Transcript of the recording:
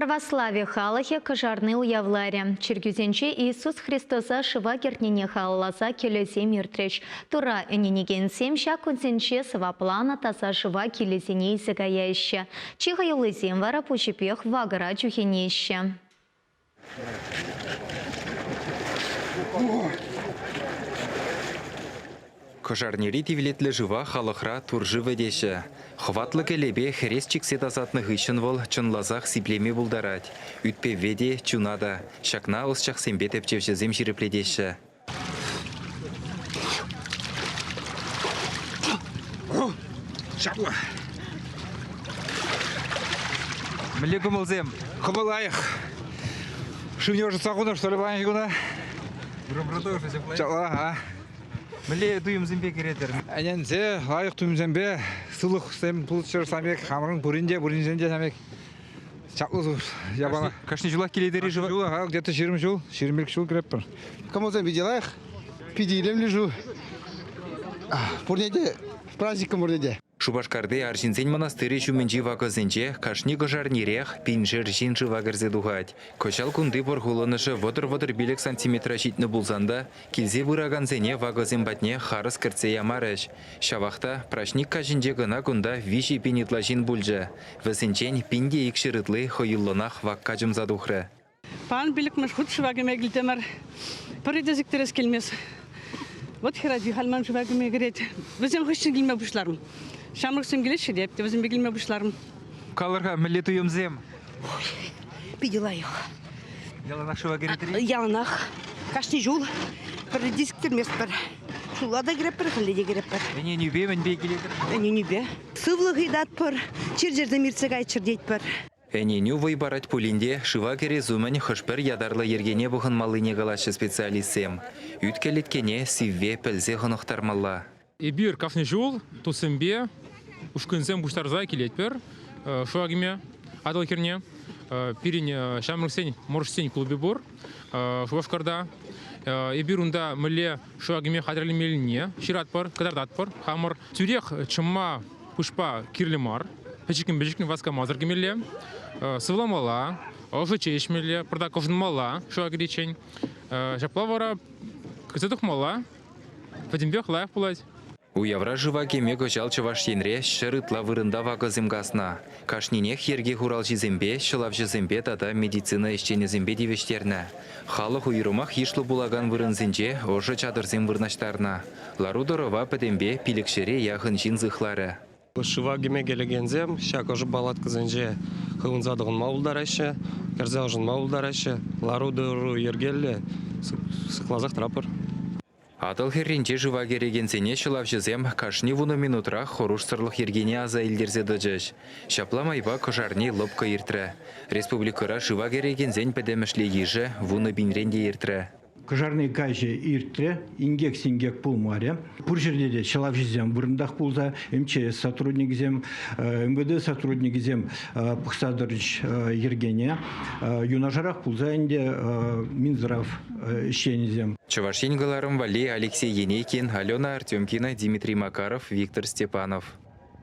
Православи халӑхӗ Кӑшарни уявларӗ. Чиркӳсенче Иисус Христоса шыва кӗртнине халалласа кӗлӗсем иртрӗҫ. Турра ӗненекенсем ҫак кунсенче сӑвапланӑ таса шыва килӗсене илсе каяҫҫӗ. Чи хӑюллисем вара пуҫӗпех вакӑра чӳхенеҫҫӗ. Кӑшарнири тивлетлӗ шыва халӑхра тур шывӗ теҫҫӗ. Хӑватлӑ кӗлепе хӗрес чиксе тасатнӑ хыҫҫӑн вӑл чӑнласах сиплеме пултарать. Ӳт-пӗве те, чуна та. Ҫакна ӑсчахсемпе тӗпчевҫӗсем ҫирӗплетеҫҫӗ. Ҫапла. Мӗнле кӑмӑлсем? Кӑмӑл лайӑх. Шывне ӑшӑтса хунӑ, что ли, паянхи куна? Ҫапла, а? Мӗнле туйӑмсемпе кӗретӗр? Ӗненсе, лайӑх туйӑмсемпе, сывлӑхсем пулччӑр сан пек, хамӑрӑн пурин те, пуриншӗн те сан пек чаплӑ япала. Кашни ҫулах килетӗр-и шыва? Ҫул, ага, где-то 20 ҫул, 22 ҫул кӗретпӗр. Кӑмӑлсем питӗ лайӑх, питӗ илемлӗ шыв. Пурне те, праздником пурне те. Шупашкарти арҫынсен мӑнастирӗ ҫумӗнчи вакӑсенче кашни кӑшарнирех пиншер ҫын шыва кӗрсе тухать. Кӑҫал кунти пӑр хулӑнӑшӗ 30-35 сантиметра ҫитнӗ пулсан та килсе пыракансене вакӑсем патне харӑс кӗртсе ямарӗҫ. Ҫавах та праҫник каҫӗнче кӑна кунта 3000 ытла ҫын пулчӗ. Вӗсенчен 1200 ытли хӑюллӑнах вакка чӑмса тухрӗ. Паян пиллӗкмӗш хут шыва кӗме килтӗмӗр. Пӗрре те сиктерес килмест. Вот хӗрачи халь ман шыва кӗме кӗрет. Вӗсем хыҫҫӑн килме пуҫларӑм. Ҫамрӑксем килеҫҫӗ те, эп те вӗсемпе килме пуҫларӑм. Калӑр-ха, мӗнле туйӑмсем? Питӗ лайӑх. Яланах шыва кӗретӗр-и? Яланах. Кашни ҫул пӗрре те сиктерместпӗр. Ҫулла та кӗретпӗр, хӗлле те кӗретпӗр. Ӗненӳпе мӗнпе килетӗр? Ӗненӳпе. Сывлӑх ыйтатпӑр, чир-чӗрсем иртсе кайччӑр тетпӗр. Ӗненӳ вӑй парать пулин те шыва кӗрес умӗн хӑш-пӗр ятарлӑ йӗркене пӑхӑнмаллине калаҫҫӗ специалистсем. Ӳт-кӗлеткене сивве пӗлсе хӑнӑхтармалла. Эпир кашни ҫул туссемпе ушкӑнсем пуҫтарса килетпӗр шыва кӗме Атӑл хӗрне. Пирӗн ҫамрӑксен моржсен клубӗ пур Шупашкарта. Эпир унта мӗнле шыва кӗме хатӗрлемеллине ҫыратпӑр, кӑтартатпӑр хамӑр. Тӳрех чӑмма пуҫпа кирлӗ мар. Пӗчӗккӗн-пӗчӗккӗн васкамасӑр кӗмелле. Сывламалла, ӑшӑ чей ӗҫмелле, пӑртак ӑшӑнмалла шыва кӗриччен. Ҫапла вара кӗрсе тухмалла. Пӗтӗмпех лайӑх пулать. Уявра шыва кӗме кӑҫал Чӑваш Енре 100 ытла вырӑнта вакӑсем каснӑ. Кашнинех йӗрке хуралҫисемпе, ҫӑлавҫӑсемпе тата медицина ӗҫченӗсемпе тивӗҫтернӗ. Халӑх уйрӑмах йышлӑ пулакан вырӑнсенче ӑшӑ чатӑрсем вырнаҫтарнӑ. Лару-тӑрӑва пӗтӗмпе пилӗкҫӗре яхӑн ҫын сыхларӗ. Шыва кӗме килекенсем ҫак ӑшӑ палаткӑсенче хывӑнса тӑхӑнма пултараҫҫӗ, кӗрсе ӑшӑнма пултараҫҫӗ. Лару-тӑру йӗркеллӗ, сыхласах тӑратпӑр. Атӑл хӗрринче шыва кӗрекенсене ҫӑлавҫӑсем кашни вунӑ минутрах хӑрушсӑрлӑх йӗркине аса илтерсе тӑчӗҫ. Ҫапла майпа кӑшарни лӑпкӑ иртрӗ. Республикӑра шыва кӗрекенсен пӗтӗмӗшле йышӗ вунӑ пинрен те иртрӗ. Кӑшарни каҫӗ иртрӗ, инкек-синкек пулмарӗ. Пур ҫӗрте те ҫӑлавҫӑсем вырӑнтах пулса МЧС сотрудникӗсем, МВД сотрудникӗсем пӑхса тӑрӗҫ йӗркене. Юнашарах пулса ӗнтӗ Минздрав ӗҫченӗсем. Чӑваш Ен кӑларӑм валли Алексей Енейкин, Алена Артемкина, Дмитрий Макаров, Виктор Степанов.